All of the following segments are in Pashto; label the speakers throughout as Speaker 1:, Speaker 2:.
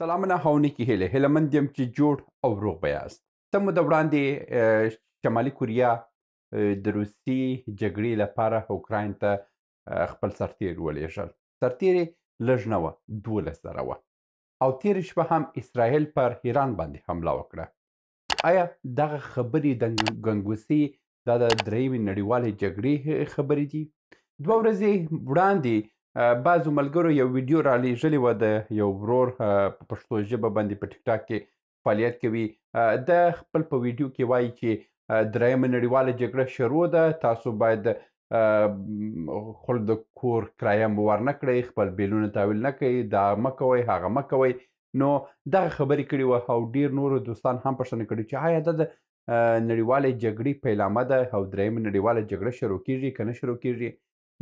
Speaker 1: سلامونه او نیکې هیلې، هیله مند یم چې جوړ او روغ به یاست. څه موده وړاندې شمالي کوریا د روسي جګړې لپاره اوکراین ته خپل سرتېري ولېږل. سرتېري لږ نه وه، 12,000 وه. او تېره شپه هم اسرائیل پر ایران باندې حمله وکړه. آیا دغه خبرې د ګنګوسې دا د درېیمې نړیوالې جګړې خبرې دي؟ 2 ورځې وړاندې بعضو ملګرو یو ویډیو را لیږلې وه، د یو ورور په پښتو ژبه باندې په ټیک ټاک کې فعالیت کوي. د خپل په ویډیو کې وایي چې درېیمه نړیواله جګړه شروع ده، تاسو باید خپل د کور کرایه مو ورنه کړئ، خپل بیلونه تحویل نه کړئ، دا مه کوئ، هغه مه کوئ. نو دغه خبرې کړې وه او ډېر نورو دوستان هم پوښتنه کړې چې آیا دا د نړیوالې جګړې پیلامه ده او درېیمه نړیواله جګړه شروع کیږي که نه شروع کیږي؟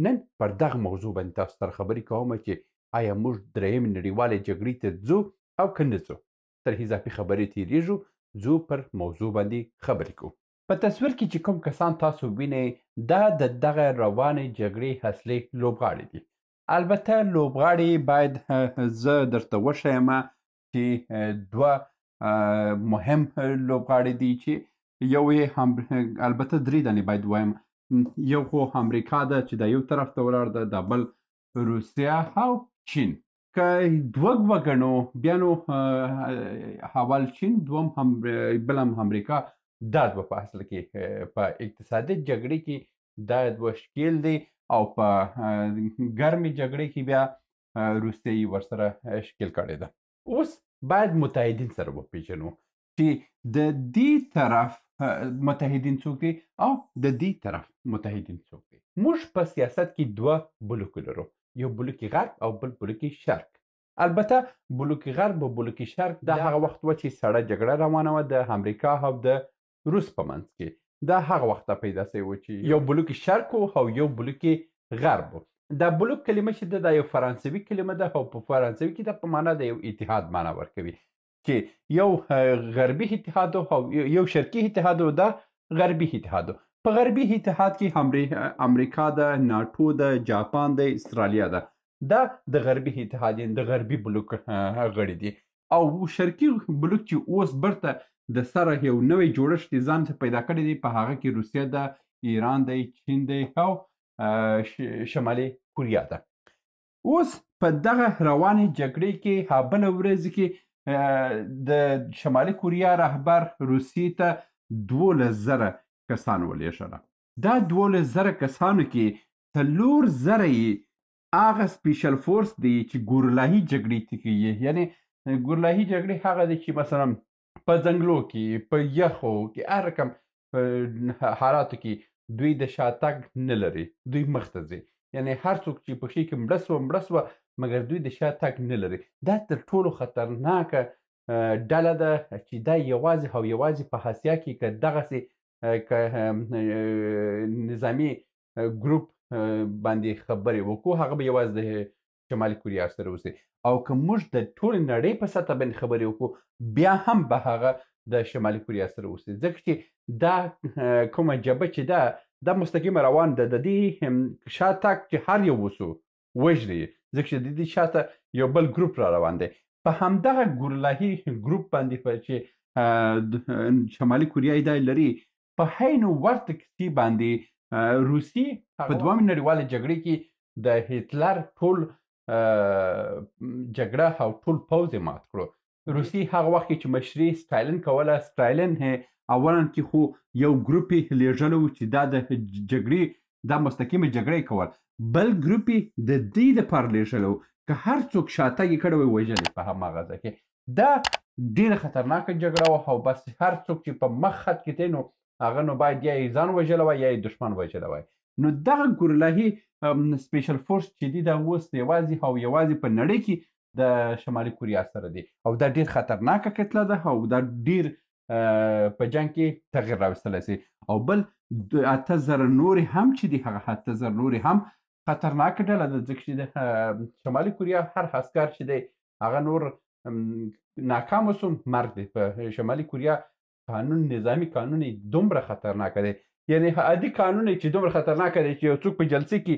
Speaker 1: نن پر دغه موضوع باندې تاسو سره خبرې کوم چې آیا موږ درېیمې نړیوالې جګړې ته ځو او که نه ځو. تر اضافي خبرې تېرېږو، ځو پر موضوع باندې خبرې کوو. په تصویر کې چې کوم کسان تاسو وینئ دا د دغه روانې جګړې اصلي لوبغاړي دي. البته لوبغاړي باید زه درته وښیم چې دوه مهم لوبغاړي دي چې یو یې هم البته درې دانې باید وایم. یو خو امریکا ده چې دا یو طرف ته ولاړ ده، دا بل روسیه او چین. که دوه وګڼو بیا نو اول چین، دوم هم بل هم امریکا. دا دوه په اصل کې په اقتصادي جګړې کې دا دوه ښکېل دي او په ګرمې جګړې کې بیا روسیه یې ورسره ښکېل کړې ده. اوس باید متحدین سره وپېژنو چې د دې طرف متحدین څوک دي او د دې طرف متحدین څوک دي. موږ په سیاست کې دوه بلوک لرو، یو بلوک غرب او بل بلوک شرق. البته بلوک غرب او بلوک شرق دا هغه وخت وه چې سړه جګړه روانه وه د امریکا او د روس په منځ کې. دا هغه وخت پیدا سوی و چې یو بلوک شرق او یو بلوک غرب. دا بلوک کلمه چې ده دا یو فرانسوي کلمه ده او په فرانسوي کې دا په معنا د یو اتحاد معنا ورکوي چې یو غربي اتحاد او یو شرقي اتحاد او دا غربي اتحاد. په غربي اتحاد کې امریکا ده، ناټو ده، جاپان ده، استرالیا ده. دا د غربي اتحاد د غربي بلوک غړي دي. او شرقي بلوک چې اوس برته د سره یو نوی جوړښت ځان ته پیدا کړی دی، په هغه کې روسیه ده، ایران دی، چین دی او شمالي کوریا ده. اوس په دغه روانې جګړې کې بله ورځ کې د شمالي کوریا رهبر روسیې ته 12,000 کسان ولېږله. دا 12,000 کسانو کې 4,000 یې هغه سپیشل فورس دی چې ګورلاهي جګړې ته کوي. یعنې ګورلاهي جګړې هغه دی چې مثلا په ځنګلو کې، په یخو کې، هر رقم حالاتو کې دوی د شاتګ نه لري، دوی مخته ځي. یعنې هر څوک چې په ښې کې مړه سوه مړه سوه، مګر دوی د شاتګ نه لري. دا تر ټولو خطرناکه ډله ده چې دا یوازې او یوازې په اسیا کې که دغسې که نظامي ګروپ باندې خبرې وکړو هغه به یوازې د شمالي کوریا سره اوسي. او که موږ د ټولې نړۍ په سطح باندې خبرې وکړو بیا هم به هغه د شمالي کوریا سره اوسي، ځکه چې دا کومه جبهه چې ده دا مستقیمه روان ده. د دې شاتګ چې هر یو وسو وژني یې، ځکه چې د دې شاته یو بل ګروپ را روان دی. په همدغه ګورلاهي ګروپ باندې چې شمالي کوریا یې دا لري، په عین ورته کیسې باندې روسیې په دویمې نړیوالې جګړې کې د هیتلر ټول جګړه او ټول پوځ یې مات کړو. روسیې هغه وخت کې چې مشري ستالین کوله، ستالین اولا کې خو یو ګروپ یې لېږلی و چې دا د جګړې دا مستقیمه جګړه یې کول، بل ګروپ یې د دې دپاره لېږلی و که هر څوک شاتګ یې کړی وای وژلی په هماغه ځای کې. دا ډېره خطرناکه جګړه وه او بس هر څوک چې په مخ خط کې دی نو هغه نو باید یا یې ځان وژلی وای یا یې دښمن وژلی وای. نو دغه ګورلاهي سپیشل فورس چې دی دا اوس یوازې او یوازې په نړۍ کې د شمالي کوریا سره دی او دا ډېر خطرناکه کتله ده او دا ډېر په جنګ کې تغییر راوستلی سي. او بل 8,000 نورې هم چې دي هغه 8,000 نورې هم خطرناکه ډله ده، ځکه چې د شمالي کوریا هر عسکر چې دی هغه نور ناکام سو مرګ دی. په شمالي کوریا قانون نظامي قانون یې دومره خطرناکه دی، یعنې عادي قانون یې چې دومره خطرناکه دی چې یو څوک په جلسې کې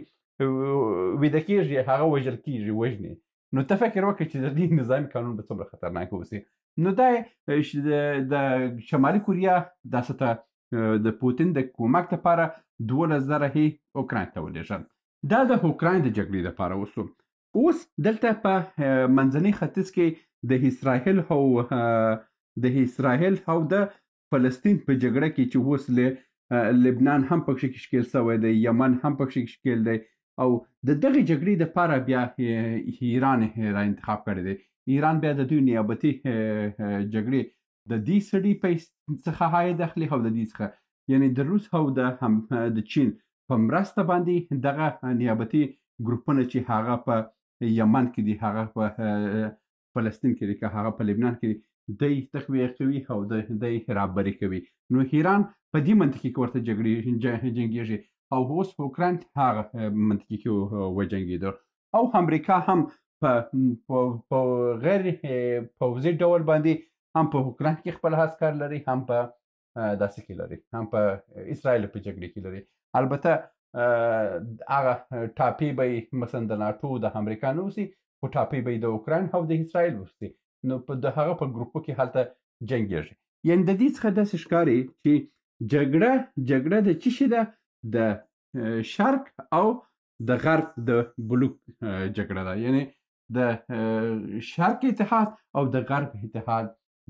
Speaker 1: ویده کېږي هغه وژل کېږي، وژني. نو ته فکر وکړه چې د دې نظامي قانون به څومره خطرناک اوسي. نو دا د شمالي کوریا داسې ته د پوتین د کومک لپاره 12,000 یې اوکراین ته ولېږل. دا د اوکراین د جګړې لپاره وسو. اوس دلته په منځني ختیځ کې د اسرائیل او د فلسطین په جګړه کې چې اوس لبنان هم پکښې کې ښکېل شوی دی، یمن هم پکښې کې ښکېل دی، او د دغې جګړې دپاره بیا ایران را انتخاب کړی دی. ایران بیا د دوی نیابتي جګړې د دې سړي څخه عاید اخلي او د دې څخه، یعنی د روس او د چین په مرسته باندې دغه نیابتي ګروپونه چې هغه په یمن کې دي، هغه په فلسطین کې دي، که هغه په لبنان کې دي، دی تقویه کوي او دی رابري کوي. نو ایران په دې منطقې کې ورته جګړې جنګېږي او اوس اوکراین هغه منطقې کې وجنګېده. او امریکا هم په غیر پوځي ډول باندې هم په اوکراین کې خپل عسکر لري، هم په داسې کې لري، هم په اسرائیل په جګړې کې لري. البته هغه ټاپې به یې مثلا د ناټو د امریکا نه اوسي، خو ټاپې به یې د اوکراین او د اسرائیل اوسي. نو د هغه په ګروپو کې هلته جنګېږي. یعنی د دې څخه داسې ښکاري چې جګړه د څه شي ده؟ د شرق او د غرب د بلوک جګړه ده، یعنی د شرق اتحاد او د غرب اتحاد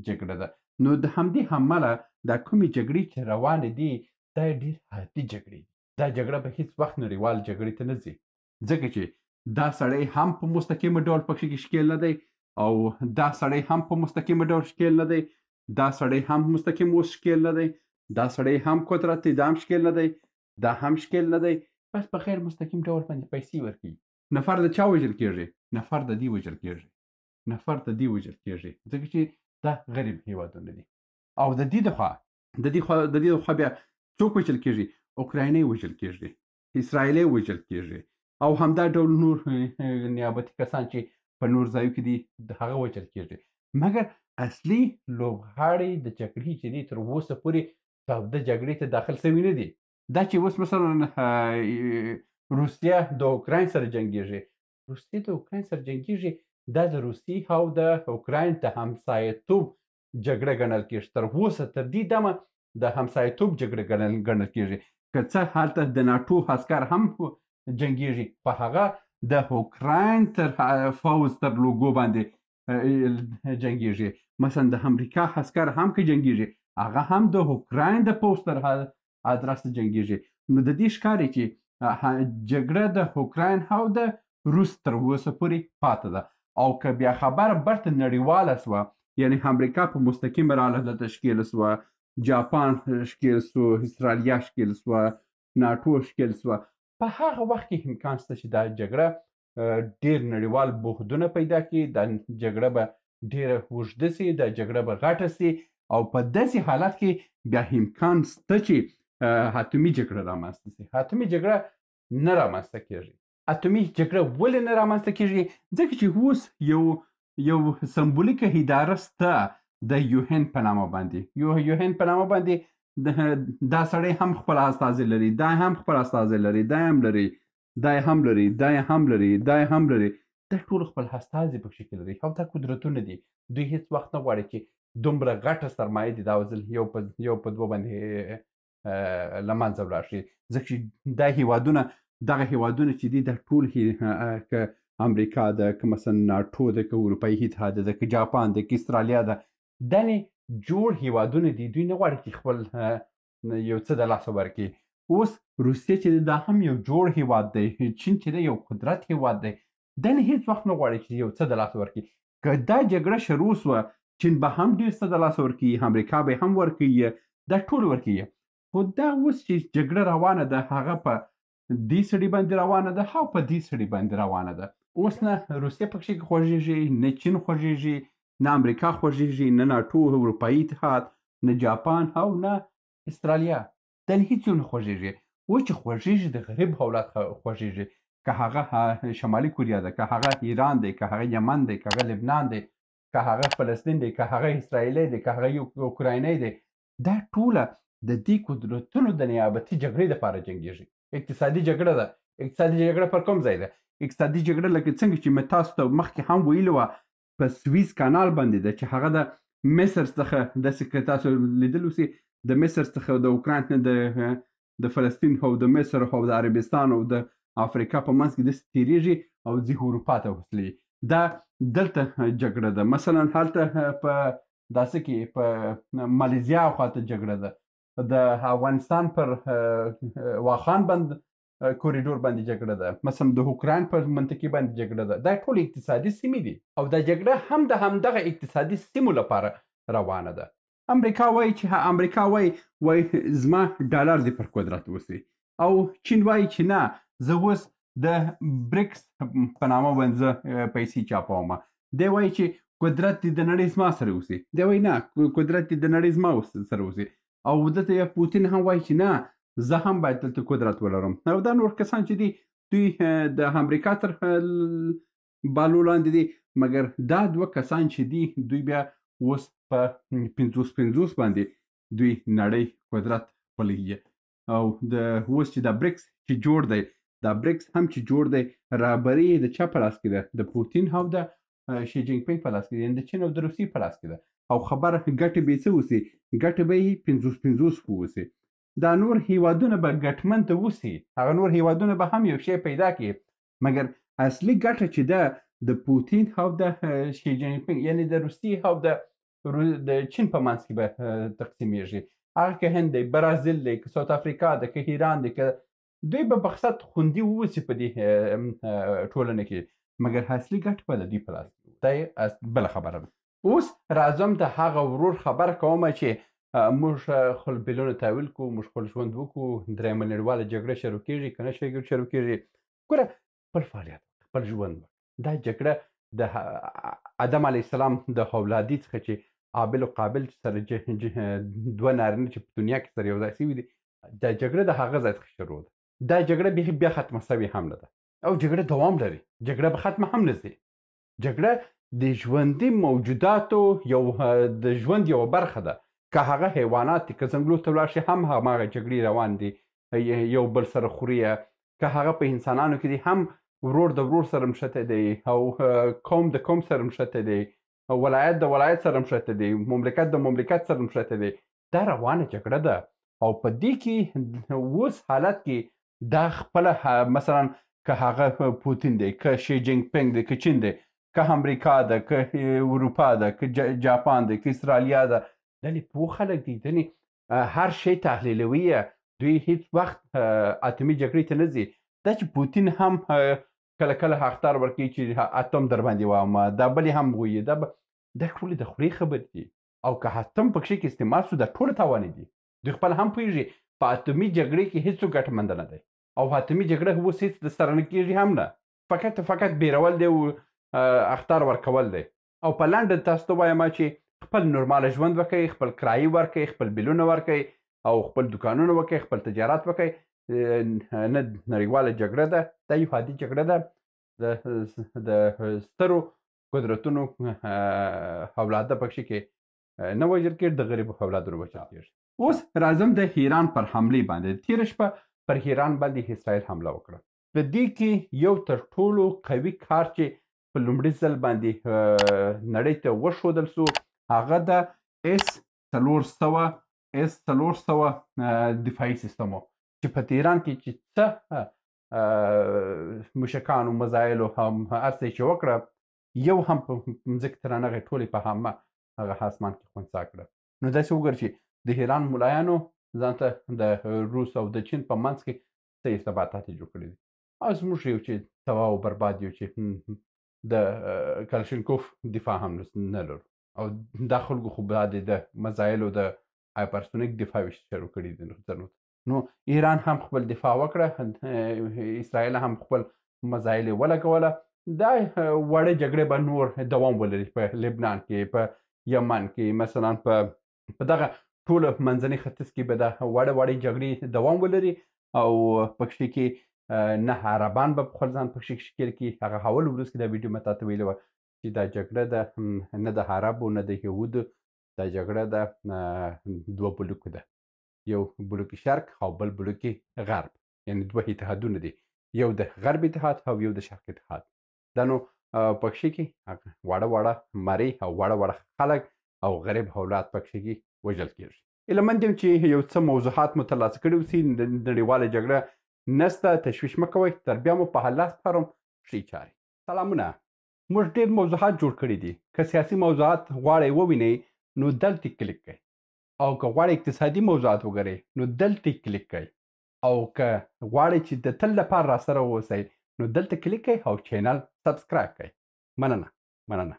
Speaker 1: جګړه ده. نو د همدې امله دا کومې جګړې چې روانې دي دا ډېر عادي جګړې دي. دا جګړه به هیڅ وخت نړیوال جګړې ته نه ځي، ځکه چې دا سړی هم په مستقیم ډول پکښې کې ښکېل نه دی، او دا سړی هم په مستقیم ډول ښکېل نه دی، دا سړی هم مستقیم اوس ښکېل نه دی، دا سړی هم قدرت دی، دا هم ښکېل نه دی، دا هم ښکېل نه دی. بس په غیر مستقیم ډول باندې پیسې ورکوي. نفر د چا وژل کېږي؟ نفر د دې وژل کېږي، نفر د دې وژل کېږي، ځکه چې دا غریب هیوادونه دي. او د دې دخوا بیا څوک وژل کېږي؟ اوکراینی وژل کېږي، اسرائیلی وژل کېږي، او همدا ډول نور نیابتي کسان چې په نور ځایو کې دي د هغه وژل کېږي. مګر اصلي لوبغاړي د جګړې چې دي تر اوسه پورې تاوده جګړې ته داخل سوي نه دي. دا چې اوس مثلا روسیه د اوکراین سره جنګېږي، روسیه د اوکراین سره جنګېږي، دا د روسیې او د اوکراین د همسایتوب جګړه ګڼل کېږي. تر اوسه تر دې دمه د همسایتوب جګړه ګڼل کېږي. که څه هلته د ناټو عسکر هم جنګېږي، خو هغه د اوکراین تر فوځ تر لوګو باندې جنګېږي. مثلا د امریکا عسکر هم که جنګېږي، هغه هم د اوکراین د پوځ تر ادرس جنګېږي. نو د دې ښکاري چې جګړه د اوکراین او د روس تر اوسه پورې پاته ده. او که بیا خبره برته نړیواله سوه، یعنی امریکا په مستقیم راله دلته ښکېله سوه، جاپان ښکېل سو، استرالیا ښکېل سوه، ناټو ښکېل سوه، په هغه وخت کې امکان شته چې دا جګړه ډېر نړیوال بحدونه پیدا کړي، دا جګړه به ډېره اوږده سي، دا جګړه به غټه سي، او په داسې حالت کې بیا امکان شته چې اتومي جګړه رامنځته سي. اتومي جګړه نه رامنځته کېږي. اتومي جګړه ولې نه رامنځته کېږي؟ ځکه چې اوس یو سمبولیکه اداره شته د یوهن په نامه باندې. یوهن په نامه باندې دا سړی هم خپل استازی لري، دا هم خپل استازی لري، دا هم لري، دا هم لري، دا هم لري، دا هم لري، دا ټول خپل استازي پکښې کې لري. او دا قدرتونه دي، دوی هیڅ وخت نه غواړي چې دومره غټه سرمایه دي دا ځل یو په دوه باندې له منځه ولاړ شي، ځکه چې دا هیوادونه، دغه هیوادونه چې دي دا ټول که امریکا ده، که مثلا ناټو ده، که اروپایي اتحاد ده، که جاپان ده، که استرالیا ده، دا نه جوړ هیوادونه دي. دوی نه غواړي چې خپل یو څه د لاسه ورکړي. اوس روسیه چې دا هم یو جوړ هیواد دی، چین چې دی یو قدرت هیواد دی، دا نه هیڅ وخت نه غواړي چې یو څه د لاسه ورکړي. که دا جګړه شروع سوه، چین به هم ډېر څه د لاسه ورکړي، امریکا به هم ورکړي، دا ټول ورکړي. خو دا اوس چې جګړه روانه ده، هغه په دې سړي باندې روانه ده او په دې سړي باندې روانه ده. اوس نه روسیه پکښې خوږېږي، نه چین خوږېږي، نه امریکا خوږېږي، نه ناټو، اروپایي اتحاد، نه جاپان او نه استرالیا. دا هیڅ یو نه خوږېږي. اوس چې خوږېږي د غریب اولاد خوږېږي، که هغه شمالي کوریا ده، که هغه ایران دی، که هغه یمن دی، که هغه لبنان دی، که هغه فلسطین دی، که هغه اسرائیلی دی، که هغه اوکراینی دی، دا ټوله د دې قدرتونو د نیابتي جګړې لپاره جنګېږي. اقتصادي جګړه ده. اقتصادي جګړه پر کوم ځای ده؟ اقتصادي جګړه لکه څنګه چې مې تاسو ته مخکې هم ویلي وه په سویز کانال باندې ده، چې هغه د مصر څخه داسې که تاسو لیدل اوسي د مصر څخه د اوکراین نه د فلسطین او د مصر او د عربستان او د افریقا په منځ کې داسې تېرېږي او ځي اروپا ته وصلوي. دا دلته جګړه ده. مثلا هلته په داسې کې په مالیزیا خواته جګړه ده، د افغانستان پر واخان بند کوریډور باندې جګړه ده، مثلا د اوکراین پر منطقې باندې جګړه ده. دا ټول اقتصادي سیمې دي او دا جګړه هم د همدغه اقتصادي سیمو لپاره روانه ده. امریکا وایي چې امریکا وایي زما ډالر دې پر قدرت اوسي، او چین وایي چې نه، زه اوس د بریکس په نامه باندې زه پیسې چاپوم. دی وایي چې قدرت دې د نړۍ زما سره اوسي، دی وایي نه، قدرت دې د نړۍ زما سره اوسي. او دلته یا پوتین هم وایي چې نه، زه هم باید دلته قدرت ولرم. او دا نور کسان چې دي دوی د امریکا تر بالو لاندې دي، مګر دا دوه کسان چې دي دوی بیا اوس په 50-50 باندې دوی نړۍ قدرت خپلوي. او د اوس چې دا بریکس چې جوړ دی، دا بریکس هم چې جوړ دی، رهبري یې د چا په لاس کې ده؟ د پوتین او د شي جینګ پینګ په لاس کې ده، یعنې د چین او د روسیې په لاس کې ده. او خبره ګټې به یې څه اوسي؟ ګټې به یې 50-50 اوسي. دا نور هیوادونه به ګټمن ته اوسي، هغه نور هیوادونه به هم یو شی پیدا کړي، مګر اصلي ګټه چې ده د پوتین او د شي جینګ پینګ، یعنې د روسیې او د چین په منځ کې به تقسیمیږي. هغه که هند دی، برازیل دی، که ساوت افریقا دی، که ایران دی، که دوی به په خصت خوندي واوسي په دې ټولنه کې، مګر اصلي ګټه به د دوی په لاس کې. دا یې بله خبره ده. اوس راځم د هغه ورور خبره کوم چې موږ خپل بیلونه تحویل کړو، موږ خپل ژوند وکړو، درېیمه نړیواله جګړه شروع کېږي که نه شروع کېږي. ګوره، خپل فعالیت، خپل ژوند وکړه. دا جګړه د آدم علیه السلام د اولادي څخه چې قابل او قابل چې سره دوه نارینه چې په دنیا کې سره یو ځای شوي دي، دا جګړه د هغه ځای څخه شروع ده. دا جګړه بیخي بیا ختمه شوې هم نه ده او جګړه دوام لري، جګړه به ختمه هم نه شي. جګړه د ژوندي موجوداتو یو د ژوند یوه برخه ده. که هغه حیوانات دي، که ځنګلو ته ولاړ شي هم هماغه جګړې روان دي، یو بل سره خوري. که هغه په انسانانو کې دي هم ورور د ورور سره نښتی دی، او قوم د قوم سره نښتی دی، ولایت د ولایت سره نښتی دی، مملکت د مملکت سره نښتی دی. دا روانه جګړه ده. او په دې کې اوس حالت کې دا خپله مثلا که هغه پوتین دی، که شي جینګ پینګ دی، که چین دی، که امریکا ده، که اروپا ده، که جاپان دی، که استرالیا ده، دنې پوه خلک دي، دنې هر شی تحلیلوي. دوی هیڅ وخت اتمي جګړې ته نه ځي. دا چې پوتین هم کله کله اخطار ورکوي چې اتم در باندې وایم، دا بلې هم وایي، دا ټولې د خولې خبرې دي. او که اتم پکښې کې استعمال شو دا ټول تاواني دي. دوی خپل هم پوهېږي په اتمي جګړې کې هیڅوک ګټمند نه دی، او اتمي جګړه اوس هیڅ د سره نه کېږي هم نه، فقط بیرول دی او اخطار ورکول دی. او په لنډه تاسو ته وایم چې خپل نورمال ژوند وکړئ، خپل کرایې ورکړئ، خپل بیلونه ورکړئ، او خپل دکانونه وکړئ، خپل تجارت وکړئ. نه نړیواله جګړه ده، دا یو عادي جګړه ده د سترو قدرتونو اولاده پکښې کې نه وژل کېږي، د غریبو اولادونو وژل کېږي. اوس راځم د ایران پر حملې باندې. تېره شپه پر ایران باندې اسرائیل حمله وکړه. په دې کې یو تر ټولو قوي کار چې په لومړي ځل باندې نړۍ ته وښودل سو، هغه د اس 400 دفاعي سیستم و، چې په تهران کې چې څه موشکانو، مزایلو هم هر څه یې چې وکړه، یو هم په مځکې ته رانغی، ټولې په همه هغه اسمان کې خنثا کړه. نو داسې وګوره چې د ایران ملایانو ځان ته د روس او د چین په منځ کې څه ارتباطات یې جوړ کړي دي. او زموږ یو چې تباه او برباد یو چې د کلشینکوف دفاع هم نه لرو، او دا خلکو خو بیا د مزایلو د هایپرسونیک دفاع شروع کړي دي. نو ایران هم خپل دفاع وکړه، اسرائیل هم خپل مزایل یې ولګوله. دا وړې جګړې به نور دوام ولري په لبنان کې، په یمن کې، مثلا په دغه ټوله منځني ختیځ کې به دا وړې وړې جګړې دوام ولري. او پکښې کې نه عربان به په خپل ځان پکښې ښکېل کړي. هغه اول وروسته کې دا ویډیو مې تاته ویلې وه چې دا جګړه ده نه د عربو نه د یهودو، دا جګړه ده دوه بلوکو ده، یو بلوک شرق او بل بلوک غرب، یعنی دوه اتحادونه دي. یو د غرب اتحاد او یو د شرق اتحاد. دا نو پکښې کې واړه واړه مری او واړه واړه خلک او غریب اولاد پکښې کې وژل کېږي. هیله مند یم چې یو څه موضوعات مو ترلاسه کړي اوسي. نړیواله جګړه نسته، تشویش مه کوئ. تر بیا مو په الله سپارم، ښې چارې. سلامونه، موږ ډېر موضوعات جوړ کړي دي. که سیاسي موضوعات غواړئ ووینئ نو دلته کلیک کړئ، او که غواړئ اقتصادي موضوعات وګورئ نو دلته کلیک کړئ، او که غواړئ چې د تل لپاره راسره واوسئ نو دلته کلیک کړئ او چینل سبسکرایب کړئ. مننه مننه.